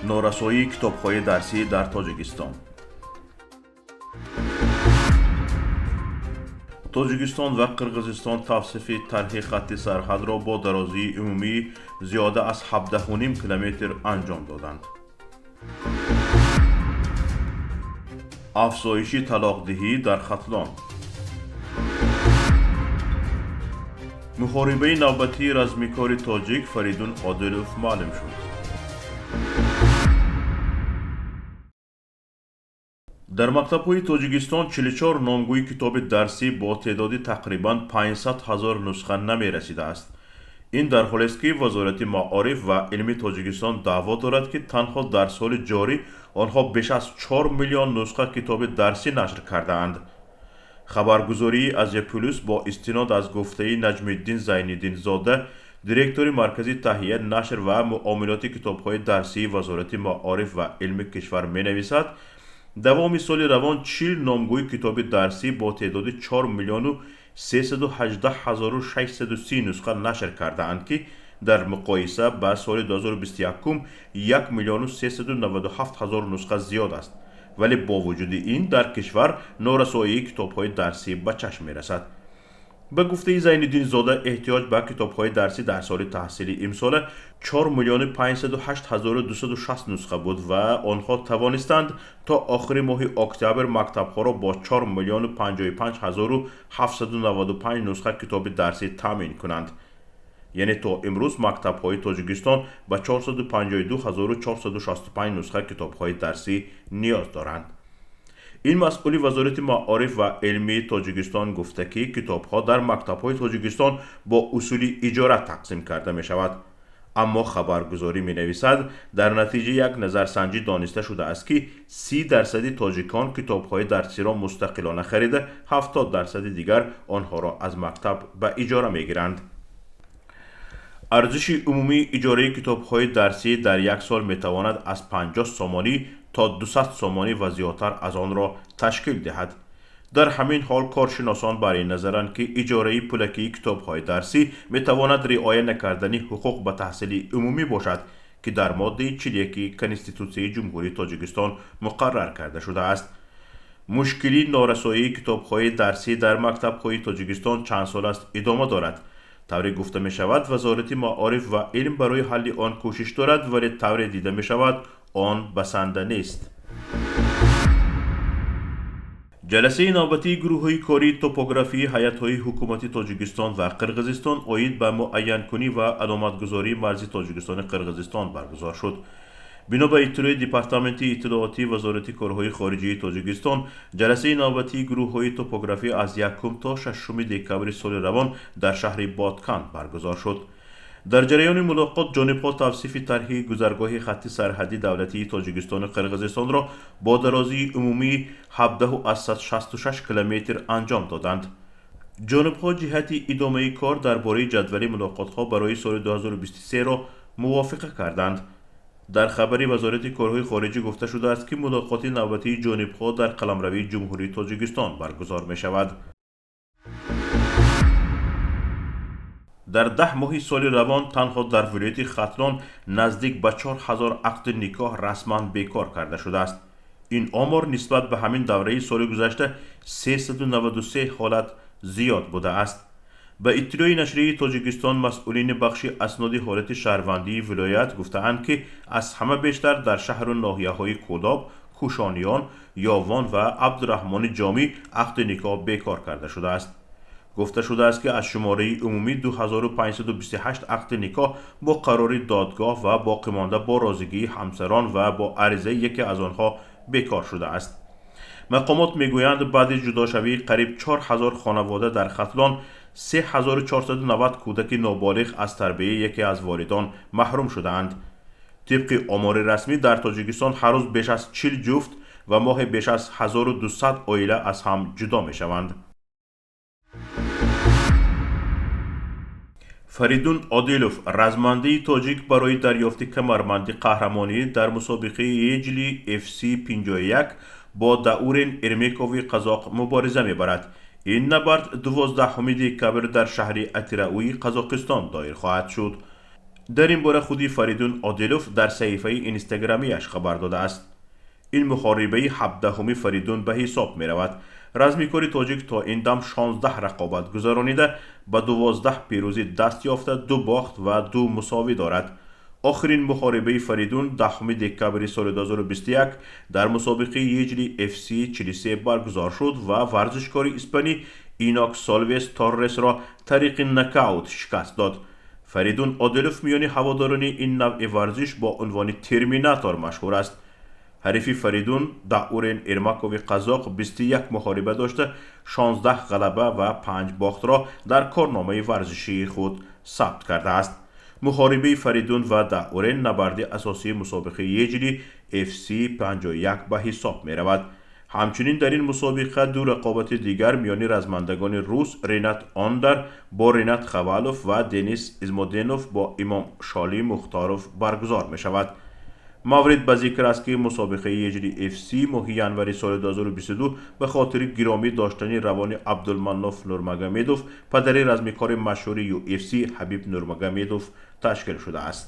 Норасоии китобҳои дарсӣ дар Тоҷикистон. Тоҷикистон ва Қирғизистон тавсифи тарҳи хатти сарҳадро бо дарозии умумии зиёда аз 17,5 километр анҷом доданд. Афзоиши талоқдиҳӣ дар Хатлон. Муҳорибаи навбатии размикори тоҷик Фаридун Одилов маълум шуд. Дар мактабҳои Тоҷикистон 44 номгӯи китоби дарсӣ бо теъдоди тақрибан 500 ҳазор нусха намерасидааст. Ин дар ҳолест, ки Вазорати маориф ва илми Тоҷикистон даъво дорад, ки танҳо дар соли ҷорӣ онҳо беш аз 4 миллион нусха китоби дарсӣ нашр кардаанд. Хабаргузории Азия Плюс бо истинод аз гуфтаи Наҷмиддин Зайниддинзода, директори Маркази таҳия, нашр ва муомилоти китобҳои дарсии Вазорати маориф ва илми кишвар менависад: давоми соли равон 40 номгӯи китоби дарсӣ бо теъдоди 4 миллиону 318 ҳазору 630 нусха нашр кардаанд, ки дар муқоиса ба соли 2021 1 миллиону 397 ҳазор нусха зиёд аст. Вале бо вуҷуди ин дар кишвар норасоии китобҳои дарсӣ ба чашм мерасад. Ба гуфтаи Зайниддинзода, эҳтиёҷ ба китобҳои дарсӣ дар соли таҳсили имсола 4 миллиону 508 ҳазору 260 нусха буд ва онҳо тавонистанд то охири моҳи октябр мактабҳоро бо 4 миллиону 55 ҳазору 795 нусха китоби дарсӣ таъмин кунанд. Яъне то имрӯз мактабҳои Тоҷикистон ба 452 ҳазору 465 нусха китобҳои дарсӣ ниёз доранд. Ин масъули Вазорати маориф ва илмии Тоҷикистон гуфта, ки китобҳо дар мактабҳои Тоҷикистон бо усули иҷора тақсим карда мешавад. Аммо хабаргузорӣ менависад, дар натиҷаи як назарсанҷӣ дониста шудааст, ки 30 дарсади тоҷикон китобҳои дарсиро мустақилона харида, 70 дарсади дигар онҳоро аз мактаб ба иҷора мегиранд. Арзиши умумии иҷораи китобҳои дарсӣ дар як сол метавонад аз 50 сомонӣ то 200 сомонӣ ва зиёдтар аз онро ташкил диҳад. Дар ҳамин ҳол коршиносон бар ин назаранд, ки иҷораи пулакии китобҳои дарсӣ метавонад риоя накардани ҳуқуқ ба таҳсили умумӣ бошад, ки дар моддаи 41 Конститутсияи Ҷумҳурии Тоҷикистон муқаррар карда шудааст. Мушкили норасоии китобҳои дарсӣ дар мактабҳои Тоҷикистон чанд сол аст идома дорад. Тавре гуфта мешавад, Вазорати маориф ва илм барои ҳалли он кӯшиш дорад, вале тавре дида мешавад, он басанда нест. Ҷаласаи навбатии гурӯҳҳои кории топографии ҳайатҳои ҳукумати Тоҷикистон ва Қирғизистон оид ба муайянкунӣ ва аломатгузории марзи Тоҷикистону Қирғизистон баргузор шуд. Бино ба иттилои Департаменти иттилоотии Вазорати корҳои хориҷии Тоҷикистон, ҷаласаи навбатии гурӯҳҳои топографӣ аз 1 то 6 декабри соли равон дар шаҳри Ботканд баргузор шуд. Дар ҷараёни мулоқот ҷонибҳо тавсифи тарҳи гузаргоҳи хатти сарҳадии давлатии Тоҷикистону Қирғизистонро бо дарозии умумии 17,66 километр анҷом доданд. Ҷонибҳо ҷиҳати идомаи кор дар бораи ҷадвали мулоқотҳо барои соли 2023-ро мувофиқа карданд. Дар хабари Вазорати корҳои хориҷӣ гуфта шудааст, ки мулоқоти навбатии ҷонибҳо дар қаламравии Ҷумҳурии Тоҷикистон баргузор мешавад. Дар 10 моҳи соли равон танҳо дар вилояти Хатлон наздик ба 4000 ақди никоҳ расман бекор карда шудааст. Ин омор нисбат ба ҳамин давраи соли гузашта 393 ҳолат зиёд будааст. Ба иттилои нашрияи Тоҷикистон, масъулини бахши асноди ҳолати шаҳрвандии вилоят гуфтаанд, ки аз ҳама бештар дар шаҳру ноҳияҳои Кӯлоб, Кӯшониён, Ёвон ва Абдураҳмони Ҷомӣ ақди никоҳ бекор карда шудааст. Гуфта шудааст, ки аз шумораи умумӣ 2528 ақди никоҳ бо қарори додгоҳ ва боқимонда бо розигии ҳамсарон ва бо аризаи яке аз онҳо бекор шудааст. Мақомот мегӯянд, баъди ҷудошавии қариб 4000 хонавода дар Хатлон 3490 кӯдаки ноболиғ аз тарбияи яке аз волидон маҳрум шудаанд. Тибқи омори расмӣ, дар Тоҷикистон ҳар рӯз беш аз 40 ҷуфт ва моҳе беш аз 1200 оила аз ҳам ҷудо мешаванд. Фаридун Одилов, размандаи тоҷик, барои дарёфти камарбанди қаҳрамонӣ дар мусобиқаи Еҷли FC 51 бо Даурен Эрмекови қазоқ мубориза мебарад. Ин набард 12 декабр дар шаҳри Атирауи Қазоқистон доир хоҳад шуд. Дар ин бора худи Фаридун Одилов дар саҳифаи инстаграмияш хабар додааст. Ин мухорибаи 17-уми Фаридун ба ҳисоб меравад. Размикори тоҷик то ин дам 16 рақобат гузаронида, ба 12 пирӯзӣ даст ёфта, ду бохт ва ду мусовӣ дорад. Охирин мухорибаи Фаридун 10 декабри соли 2021 дар мусобиқаи Еҷли FC 43 баргузор шуд ва варзишкори испанӣ Инок Солвес Торресро тариқи нокаут шикаст дод. Фаридун Одилов миёни ҳаводорони ин навъи варзиш бо унвони Терминатор машҳур аст. Ҳарифи Фаридун, Даурен Эрмакови қазоқ, 21 мухориба дошта, 16 ғалаба ва 5 бохтро дар корномаи варзишии худ сабт кардааст. Мухорибаи Фаридун ва Даурен набарди асосии мусобиқаи Еҷли FC 51 ба ҳисоб меравад. Ҳамчунин дар ин мусобиқа ду рақобати дигар миёни размандагони рус Ринат Ондар бо Ринат Хавалов ва Денис Измоденов бо Имом Шоли Мухторов баргузор мешавад. Маврид ба зикр аст, ки мусобиқаи Еҷли FC моҳи январи соли 2022 ба хотири гиромӣ доштани равони Абдулманноф Нурмагомедов, падари размикори машҳури UFC Ҳабиб Нурмагомедов, ташкил шудааст.